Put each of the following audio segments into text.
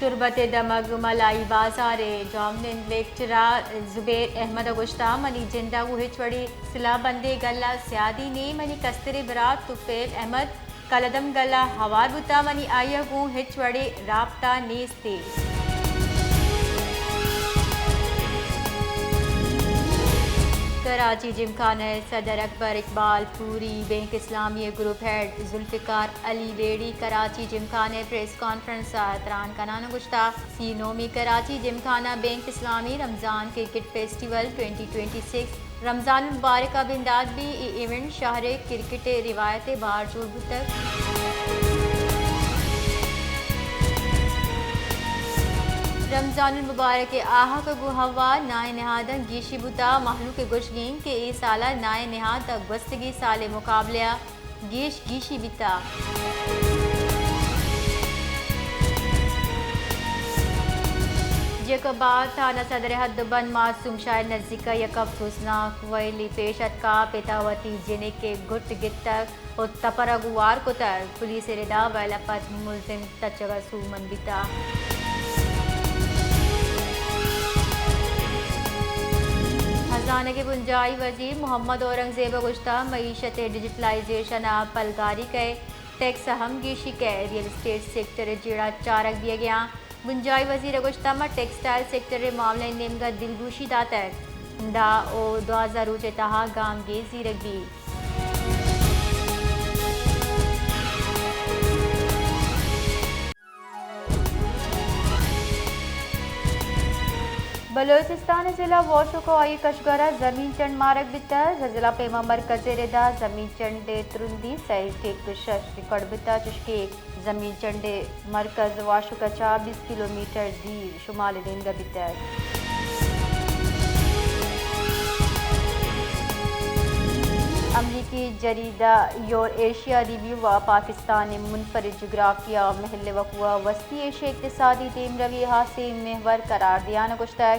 تربت ءِ دمگ ملائی بازار ءِ جاہمنند لیکچرر زبیر احمد ءَ گوشتہ، منی جند ءَ گوں ہچ وڑیں سلاہ بندیں گل ءَ سیادی نے، منی کستریں برات طفیل احمد کلدم گل ءَ ہوار بوتہ، منی آئی ءَ گوں ہچ وڑیں رابطہ نیست ایں۔ کراچی جمخانہ ءِ صدر اکبر اقبال پوری، بینک اسلامی ءِ گروپ ہیڈ ذوالفقار علی ریڑھی کراچی جمخانہ ءِ پریس کانفرنس ءَ تران کنان ءَ گوشتہ، سی نومی Karachi Gymkhana bank Islami Ramzan cricket festival twenty twenty six Ramzan المبارک ءَ بندات بی، اے ایونٹ شہر ءِ کرکٹ ءِ روایت ءِ بہر جوڑ بوتگ۔ رمضان المبارک ءِ آہگ ءَ گوں ہوار ناہ ءِ نہاداں گیشی بوتہ، مہلوک ءِ گوشگ انت کہ اے سال ءَ ناہ ءِ نہاد داں گوستگیں سال ءِ مقابلہ ءَ گیش گیشی بیتہ۔ جیکب آباد تھانہ صدر ءِ حد ءُ بند معصوم شاہ ءِ نزیک ءَ یک افسوسناک وئیلے پیش اتکہ، پت ءَ وتی جنک ءِ گٹ گپتگ ءُ تپر ءَ گوں وار کتگ، پولیس ءِ ردا وئیل ءَ پد ملزم تچگ ءَ سوبمند بیتہ۔ ہزانگ ءِ بنجاہی وزیر محمد اورنگزیب ءَ گوشتہ، معیشت ءِ ڈیجیٹلائزیشن ءَ پلگاری کئیت، ٹیکس ءَ ہم گیشی کئیت، ریئل اسٹیٹ سیکٹر ءِ جیڑہ چارگ دیگ ءَ اَنت۔ بنجاہی وزیر ءَ گوشتہ، ما ٹیکسٹائل سیکٹر ءِ معاملہ ءِ نیمگ ءَ دلگوشی داتگ، دہ ءُ دوازدہ روچ ءِ تہا گامگیج زیرگ بیت۔ بلوچستان ءِ ضلع واشک ءُ آئی کشگار ءَ زمین چنڈ مارگ بیتگ۔ زلزلہ پیما مرکز ءِ ردا زمین چنڈ ءِ ترندی سئے ٹک شش ریکارڈ بیتگ، چشکہ زمین چنڈ ءِ مرکز واشک ءَ چہ بیست کلومیٹر دیر شمال ءِ نیمگ ءَ بیتگ۔ امریکی جریدہ یور ایشیا ریویو ءَ پاکستان ءِ منفرد جغرافیہ، محل وقوع ءُ وسطی ایشیا ءِ اقتصادی دیمروی ءَ ہاسیں محور قرار دیان ءَ گوشتگ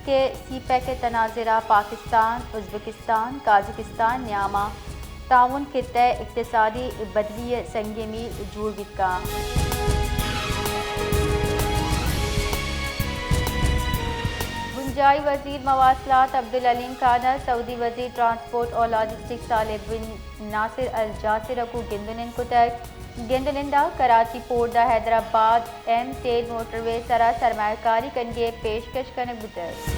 کہ سی پیک ءِ تناظر ءَ پاکستان، ازبکستان، قازقستان نیام ءَ تعاون خطہ ءِ اقتصادی بدلی ءِ سنگ میل جوڑ بیت کنت۔ بنجاہی وزیر مواصلات عبدالعلیم خان ءَ سعودی وزیر ٹرانسپورٹ ءُ لاجسٹکس صالح بن ناصر الجاسر ءَ گوں گند ءُ نند کتگ۔ گند ءُ نند ءَ کراچی پورٹ ءَ حیدرآباد ایم ٹین موٹروے ءِ سرا سرمایہ کاری کنگ ءِ پیشکش کنگ بوتگ۔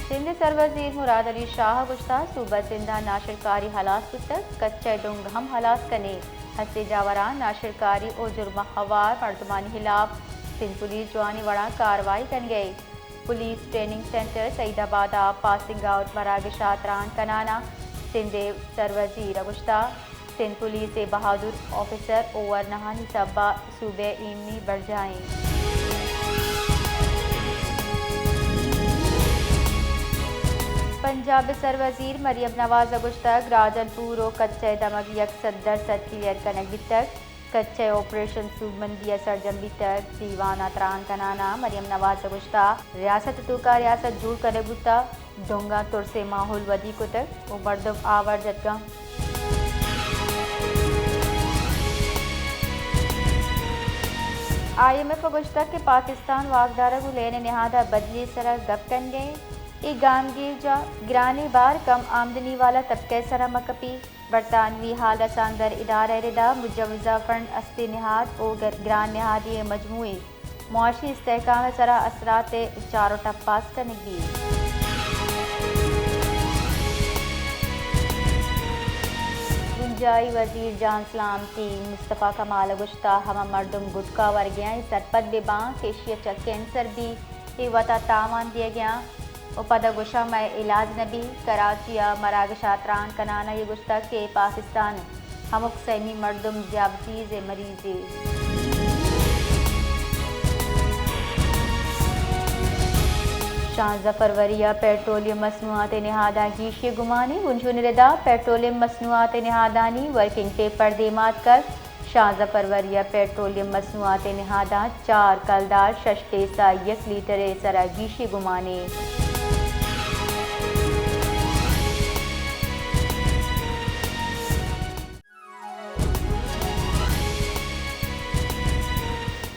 سندھ ءِ سروزیر مراد علی شاہ ءَ گوشتگ، صوبہ سندھ ءَ ناشرکاری ہلاس بوتگ، کچہ ءِ ڈنگ ہم ہلاس کنیں۔ ہستیں جاوراں ناشرکاری ءُ جرم ءَ ہوار مردمانی ہلاپ سندھ پولیس جوانیں وڑاں کاروائی کنگ ءَ اِنت۔ پولیس ٹریننگ سینٹر سعید آباد ءَ پاسنگ آؤٹ مراگش ءَ تران کنان ءَ سندھ ءِ سروزیر ءَ گوشتگ، سندھ پولیس ءِ بہادر آفیسر ءُ ورناہانی سبب ءَ صوبہ ءِ ایمنی برجاہ اِنت۔ پنجاب ءِ سروزیر مریم نواز ءَ گوشتگ، راجن پور ءُ کچہ ءِ دمگ یک سد درسد کلیئر کنگ بیتگ۔ کچہ ءِ آپریشن سوبمندی ءَ سرجم بیتگ۔ دیوان ءَ تران کنان ءَ مریم نواز ءَ گوشتگ، ریاست ءِ توکا ریاست جوڑ کنگ بوتگ، ڈنگاں ترس ءِ ماحول ودی کتگ ءُ مردم آوار جتگ اَنت۔ آئی ایم ایف ءَ گوشتگ کہ پاکستان واکدار ءَ گوں لین ءِ نہاد ءَ بدلی ءِ سرا گپ کنگ ءَ اِنت، اے گامگیج ءَ گرانیں بار کم آمدنی والا طبقہ ءِ سرا مہ کپیت۔ برطانوی ہال رسان در ادارہ ءِ ردا مجوزہ فنڈ، ہستیں نہاد ءُ گر-، گران نہادی ءِ مجموعی معاشی استحکام ءِ سرا اثرات ءِ چار ءُ ٹپاس کنگ بیت۔ بنجاہی وزیر جان سلامتی مصطفی کمال ءَ گوشتگ، ہما مردم گٹکا ورگ ءَ اَنت، سرپد بہ باں کہ ایشی ءَ چہ کینسر بیت، اے وت ءَ تاوان دیگ ءَ اَنت۔ ءُ پدا گوشاں مئے علاج نہ بیت۔ کراچی ءَ مراگش ءَ تران کنان ءَ اے گوشتگ کہ پاکستان ءِ ہمک سیمی مردم ذیابیطس ءِ مریض اِنت۔ شانزدہ فروری ءَ پیٹرولیم مصنوعات ءِ نہاداں گیشی ءِ گمان اِنت۔ بنجل ءِ ردا پیٹرولیم مصنوعات ءِ نہادانی ورکنگ پیپر دیما اتکگ۔ شانزدہ فروری ءَ پیٹرولیم مصنوعات ءِ نہاداں چار کلدار شش پیسہ یک لیٹر ءِ سرا گیشی ءِ گمان اِنت۔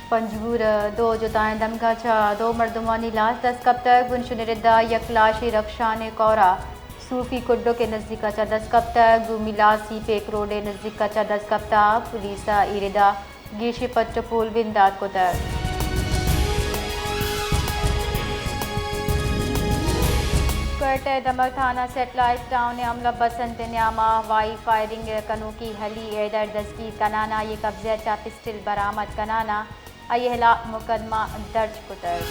پنجگور ءَ دو جتائیں دمگاں چہ دو مردمانی لاش دست کپتگ۔ بنشون ءِ ردا یک لاشے رکشان ءِ کور ءَ صوفی کڈک ءِ نزیک ءَ چہ دست کپتگ۔ دومی لاش سی پیک روڈ ءِ نزیک ءَ چہ دست کپتگ۔ پولیس ءَ اے ردا گیشیں پٹ ءُ پول بندات کتگ۔ کوئٹہ ءِ دمگ تھانہ سیٹلائٹ ٹاؤن ءِ عملہ بسنت ءِ نیام ءَ ہوائی فائرنگ کنوکیں ہلی حیدر دزگیر کنان ءَ آئی ءِ قبضہ ءَ چہ پسٹل برآمد کنان ءَ آئی ءِ ہلاپ ءَ مقدمہ درج کتگ۔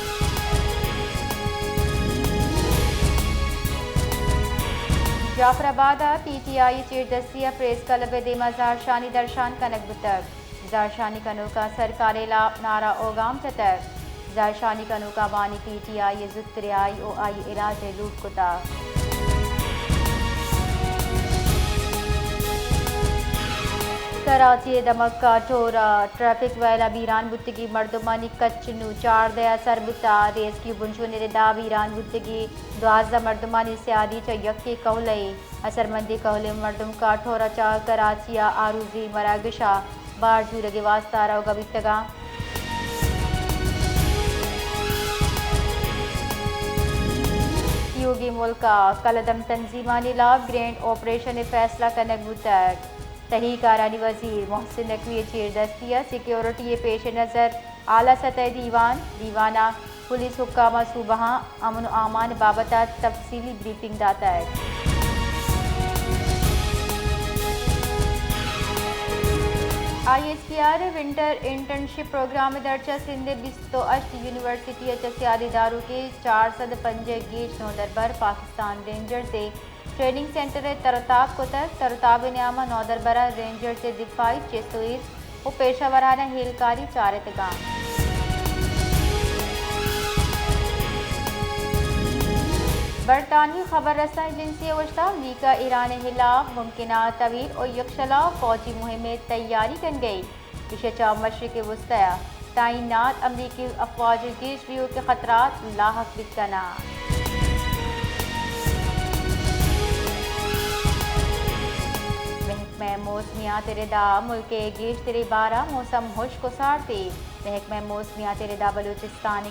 جعفر آباد ءَ پی ٹی آئی ءِ چیردستی ءَ پریس کلب ءِ دیم ءَ زہرشانی درشان کنگ بوتگ۔ زہرشانی کنوکاں سرکار ءِ ہلاپ ءَ نعرہ اوگام جتگ۔ زہرشانی کنوکاں وانینتگ پی ٹی آئی ءِ زوت رہائی ءُ آئی ءِ علاج ءِ لوٹ کتگ۔ کراچی ءِ دمگ کاٹھور ءَ ٹریفک ویل ءَ بیران بوتگیں مردمانی کچ نوں چاردہ ءَ سر بوتگ۔ ریسکیو بنشون ءِ ردا بیران بوتگیں دوازدہ مردمانی سیادی چہ یکے کہول ءِ اثرمندیں کہولیں مردم کاٹھور ءَ چہ کراچی ءَ آروزی مراگش ءَ بار زورگ ءِ واستہ روگ ءَ بیتگ اَنت۔ تیوگیں ملک ءَ کلدم تنظیمانی ہلاپ گرینڈ آپریشن ءِ فیصلہ کنگ بوتگ۔ تہی کارانی وزیر محسن نقوی ءِ چیردستی ءَ سیکورٹی ءِ پیش نظر اعلی سطح ءِ دیوان، دیوان ءَ پولیس حکام ءَ صوبہاں امن ءُ امان ءِ بابت ءَ تفصیلی بریفنگ داتگ۔ آئی ایس پی آر ءِ ونٹر انٹرنشپ پروگرام ءِ درچ ءَ سندھ ءِ بیست ءُ ہشت یونیورسٹی ءَ چہ سیادی داروکیں چار سد ءُ پنجاہ ءَ گیش نودربر پاکستان رینجرز ءِ ٹریننگ سینٹر ءَ تر ءُ تاب کتگ۔ تر ءُ تاب ءِ نیام ءَ نودربراں رینجرز ءِ دفاعی چست ءُ ایست ءُ پیشہ ورانہ ہیلکاری چارتگ اَنت۔ برطانوی خبر رساں ایجنسی ءَ گوشتگ، امریکہ ایران ءِ ہلاپ ممکنہ طویل ءُ یکشلا فوجی مہم ءِ تیاری کنگ ءَ اِنت۔ ایشی ءَ چہ مشرق وسطی ءَ تعینات امریکی افواج ءِ گیش بیوک ءِ خطرات لاحق بیت کناں۔ محکمہ موسمیات ءِ ردا ملک ءِ گیشتریں بار ءَ موسم ہشک ءُ سارت اِنت۔ محکمہ موسمیات ءِ ردا بلوچستان